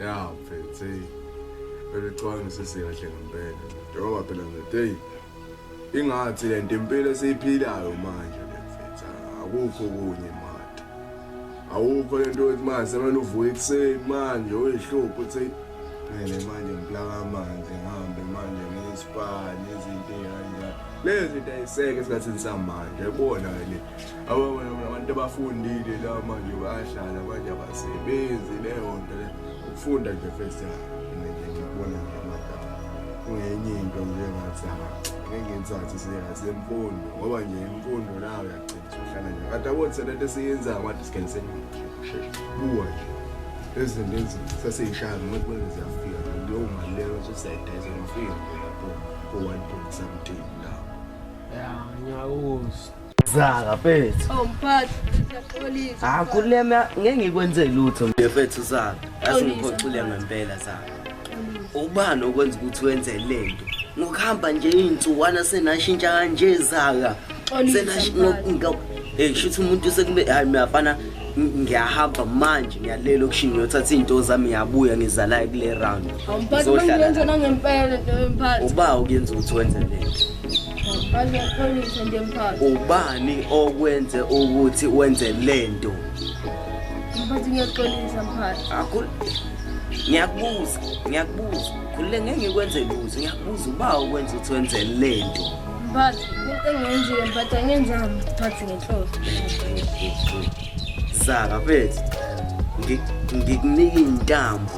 Ya mfethu, hey. Vele ucabangisise kahle ngempela. Njengoba phela ngithi hey ingathi le nto impilo esiyiphilayo manje le mfethu akukho okunye manje. Awukho lento yokuthi manje semele uvuke ekuseni manje uyihluphe uthi mele manje ngiplaka amanzi ngihambe manje ngiye-spa nezinto ey'kanjalo. Lezi zinto ayiseke esikhathini samanje yabona le. Ababona abantu abafundile la manje bayahlala manje abasebenzi leyo nto le. Ukufunda nje first ya mina nje ngikubona nje madala. Kungenye into nje engathi ha ngeke ngithathe seyasemfundo ngoba nje imfundo la uyagcina usuhlala nje. Kanti yabo thina lento esiyenzayo manje singenise sheshe. Buka nje. Lezi zinto lezi sesiyishaya ngoba manje ziyafika leyo mali leyo sesiyayidayisa ngifike nje lapho ko-one point something lapho. Ya, ngiyakuzwa. Zaka mfethu. Oh mphathi, siyaxolisa. Ah kulema ngeke ngikwenze lutho nje mfethu Zaka. Yazi Xolisa, ngiphoxile mfana. ngempela Zaka. Ubani okwenza ukuthi wenze lento? Ngokuhamba nje izinsukwana senashintsha kanje Zaka. Xolisa, Senashintsha Hey shuthi umuntu sekube hayi mina mfana ngiyahamba manje ngiyalela okushini ngiyothatha izinto zami ngiyabuya ngizala kule round. Awumphathi Ngizohlala bangiyenza la. nangempela nje mphathi. Uba ukuyenza ukuthi wenze lento. Mphathi ngiyaxolisa nje mphathi. Ubani okwenze ukuthi wenze lento? Mphathi ngiyaxolisa mphathi. Akul Ngiyakubuza, ngiyakubuza. Khulule ngeke ngikwenze lutho, ngiyakubuza uba ukwenza ukuthi wenze lento. Mphathi, into engiyenzile mphathi angiyenzanga mphathi ngenhloso. Zaka mfethu. Ngikunika intambo.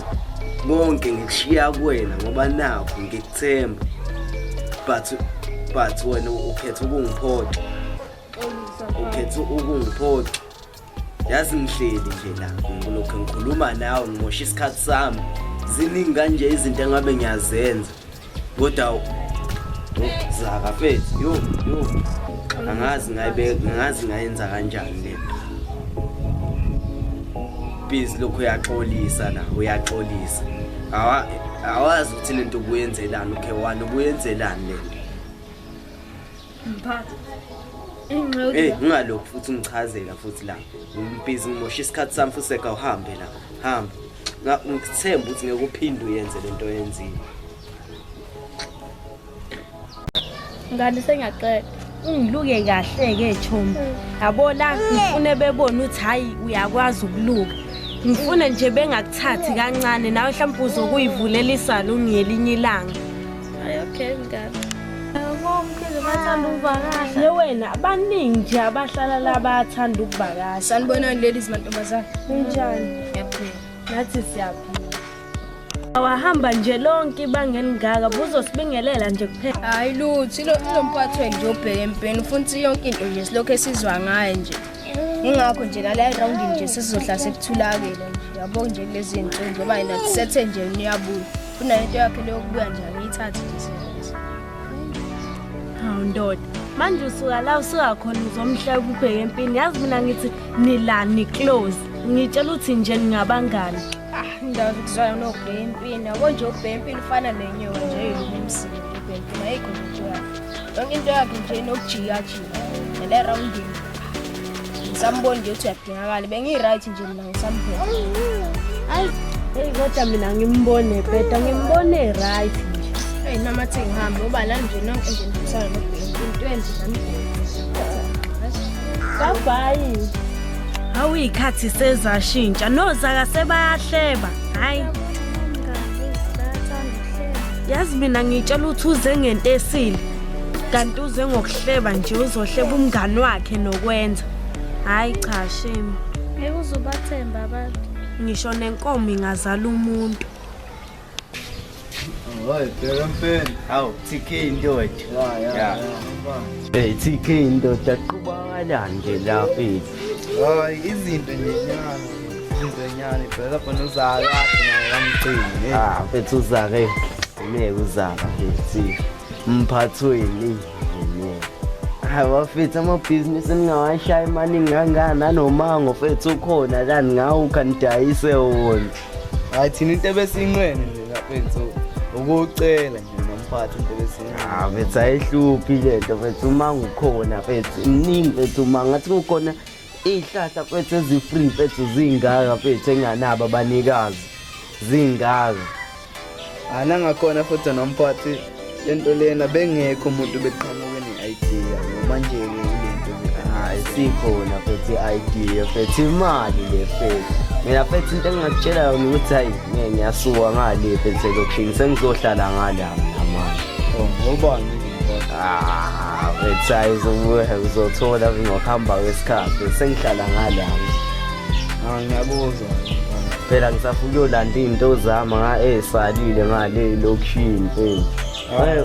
Konke ngikushiya kuwena ngoba nakho ngikuthemba. But wena ukhetha ukungiphoxa. Xolisa mphathi. Ukhetha ukungiphoxa. Yazi ngihleli nje la ngilokhu ngikhuluma nawe ngimosha isikhathi sami. Ziningi kanje izinto engabe ngiyazenza. Kodwa Zaka mfethu, yo yo. Angazi ngayibeka, angazi ngayenza kanjani le nto. Busy lokhu uyaxolisa la, uyaxolisa. Awa awazi ukuthi lento ubuyenzelani ukhe wani ubuyenzelani le nto. Mphathi. Ingxe Hey, yokuthi ungalokhu futhi ungichazela futhi la. Ngibhizi ngimosha isikhathi sami futhi seka uhambe la. Hamba. Ngikuthemba ukuthi ngeke uphinde uyenze lento oyenzile. ngani sengiyaqeda. Ungiluke kahle-ke chomi. Yabo la ngifune bebone ukuthi hhayi uyakwazi ukuluka. Ngifune nje bengakuthathi kancane nawe mhlawumbe uzokuyivulela isaluni ngelinye ilanga. Hayi okay mngani. Yabo mkhize bathanda ukuvakasha. Ye wena abaningi nje abahlala la bayathanda ukuvakasha. Sanibonani ladies mantombazane. Kunjani? Ngiyaphila. Nathi siyaphila. Wahamba nje lonke ibanga elingaka buzosibingelela nje kuphela. Hayi lutho ilo mphathi wethu nje obheke empeni ufuna ukuthi yonke into nje silokhu esizwa ngayo nje. Ingakho nje nala erawundini nje sesizohlala sekuthulakele nje. Yabo nje kulezi zinsuku njengoba yena sethe nje uyabuya. Kunalento yakhe leyo kubuya nje angiyithathi nje serious. Hawu ndoda, manje usuka la usuka khona uzomhleka ubheke empini. Yazi mina ngithi nila ni close. Ngitshela ukuthi nje ningabangani. Ah, indawo zokuzwana nobheke empini. Yabo nje ubheke empini ufana nenyoka nje eyiluma umsila nje ubheke empini ayikho nje into yakhe. Yonke into yakhe nje inokujikajika. Nale erawundini. Ngisambona nje ukuthi uyadingakala. Bengiyi-right nje mina ngisambona. Hayi, hey kodwa mina ngimbone bheda ngimbone right nje. Eyi noma athi ngihambe ngoba la nje nonke nje nihambisana nobheke empini. Into enje nami. Bye bye. Hawu iy'khathi sezashintsha nozaka sebayahleba. Hayi. Yazi mina ngitshela ukuthi uze ngento esile. Kanti uze ngokuhleba nje uzohleba umngani wakhe nokwenza. Hayi cha shame. Ngeke uzubathemba abantu. Ngisho nenkomo ingazala umuntu. Hayi, bheka mfeni. Hawu TK indoda. Ya ya. Ya. Hey TK indoda quba kanjani nje la mfethu. Hayi, izinto nje nyana. Izinto nyana, bheka lapha nozaka kade naye kamgcini. Hey. Ah mfethu uzake. Ngeke uzaka mfethu. Mphathweni. Hayi bafethu amabhizinisi ningawashayi maningi kangaka nanomango mfethu ukhona la ningawukha nidayise wona. Hayi thina into ebesiyinqene nje lapha mfethu. Ukucela nje nomphathi into ebesiyinqene. Ah mfethu ayihluphi lento mfethu uma ngikhona mfethu mningi mfethu uma ngathi kukhona iy'hlahla mfethu ezi-free mfethu zingaka mfethu enganabo abanikazi. Zingaka. Anangakhona futhi nomphathi lento lena bengekho umuntu beqhamuke ne-idea manje-ke ilento. Hayi, sikhona futhi i-idea futhi, imali le futhi. Mina futhi into engingakutshela yona ukuthi hayi, ngeke, ngiyasuka ngale futhi elokishini, sengizohlala ngala mina manje. Oh, ngobani mmphathi? Ah, futhi hayi, uzobuya uzothola ngokuhamba kwesikhathi, sengihlala ngala. Ah, ngiyakuzwa. Phela ngisafuna ukuyolanda iy'nto zami ey'salile ngale elokishini mfethu. Hayi,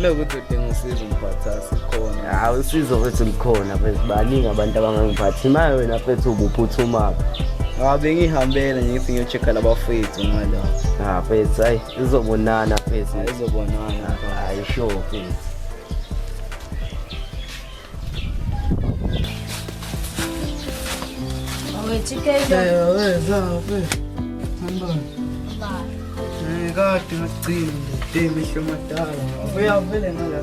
mekuthi udinga usizo mphathi, asikhona. Hawu, usizo mfethu likhona mfethu, baningi abantu abangangiphathi. Maye wena mfethu ubuphuthumaphi? Ah, bengihambela nje ngithi ngiyo-check-a labafethu ngala. Ah mfethu, hayi, izobonana mfethu. Hayi, izobonana. Hayi, sure mfethu. Awethu ikelo. Weza mfethu. Sanibona. Kade ngagcina nje emehlo madala. Uyavele ngala.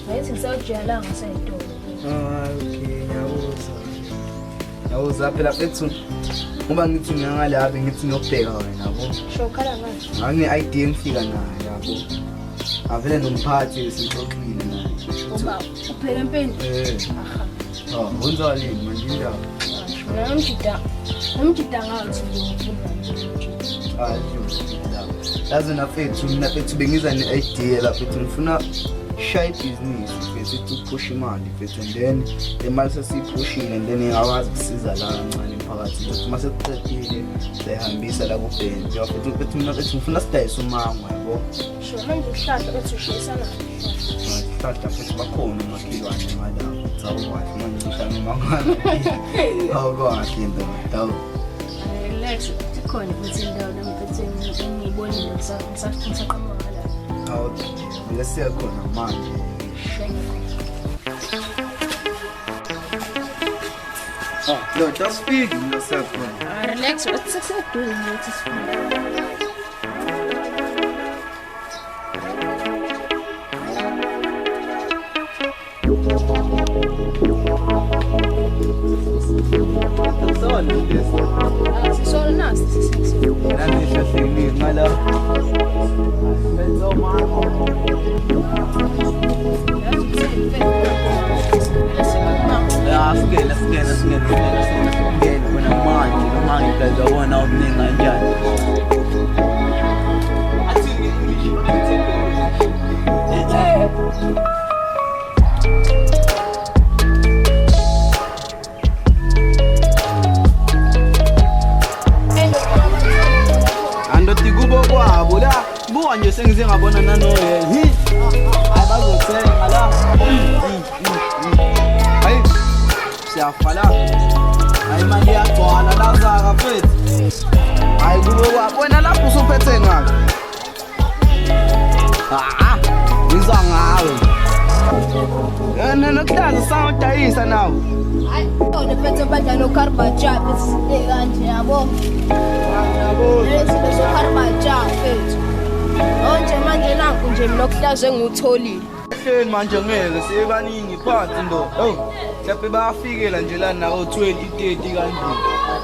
Ngathi ngisawujela ngiseyitolo. Ah, okay, ngiyakuzwa. Ngiyakuzwa phela mfethu. Ngoba ngithi ngiyangala ngithi ngiyobheka wena yabo. Shokhala manje. Ngane idea engifika nayo yabo. Avele nomphathi sixoxile naye. Uba uphela empeni. Eh. Aha. Ah, wenzani manje indaba? Mina nomjida ngathi nje ngifuna nje umjida. Hayi, indaba. Yazi nafethu, mina mfethu bengiza ne-idea la mfethu, ngifuna shaya ibhizinisi mfethu, ithi uphushe imali mfethu, and then le mali sesiyiphushile and then ingakwazi ukusiza la kancane emphakathini mfethu. Uma sekuqedile siyayihambisa la kubhenki mfethu. Mfethu, mina mfethu ngifuna sidayise umango yabo. Sho manje isihlahla uthi ushayisana. Isihlahla mfethu, bakhona umakhelwane ngalapho, awukwazi manje ngihlala umangwana, awukwazi ndoda, awu. Relax, ikhona futhi indawo la mfethu engiyibonile ngisaqhamuka ngala. Awu, vele siya khona manje. Shenge. Ah, no, just speak mina siyakhona. Ah, relax, uthi sekuseduze nje ukuthi sifike. Sona lesi. Ah, sisona nasi sisona. Nami ehlahleni ngala. Benzo mango. Ya, singene singene singene singene singene singene khona manje, noma ngibheka wona omningi kanjani. Athini English? Athini? Andothi kubo kwabo la, buka nje sengize ngabona nanoye. Hi. Hayi, bazothenga la. Hayi. Siyafa la. Hayi, imali iyagcwala la zaka mfethu. Hayi, kubo kwabo. Wena lapho usuphethe ngakho. Ah, ngizwa ngawe. Yena nokuhlaza sawudayisa nawe. Hayi, khona mfethu badla no karbacha mfethu kanje yabo. Lezi lezo karbacha mfethu. Onje manje nanku nje mina okuhlaza engiwutholile. Ehleni manje ngeke siye kaningi phansi ndo. Oh, mhlawumbe bayafikela nje la nako 20 30 kanje.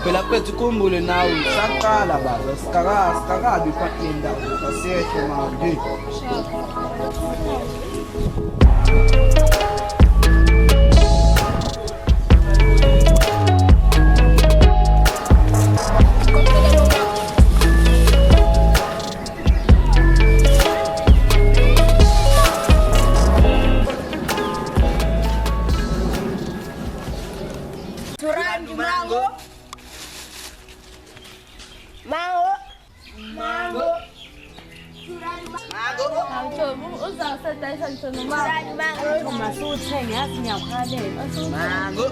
Phela mfethu ukhumbule nawe saqala baba, sikakabi phansi lendawo. Asiyehle manje. Turandi mango. Mango. Mango. Uzawusadayisa ngisho noma Turandi mango. masuthenge, yazi ngiyakhalela. Mango.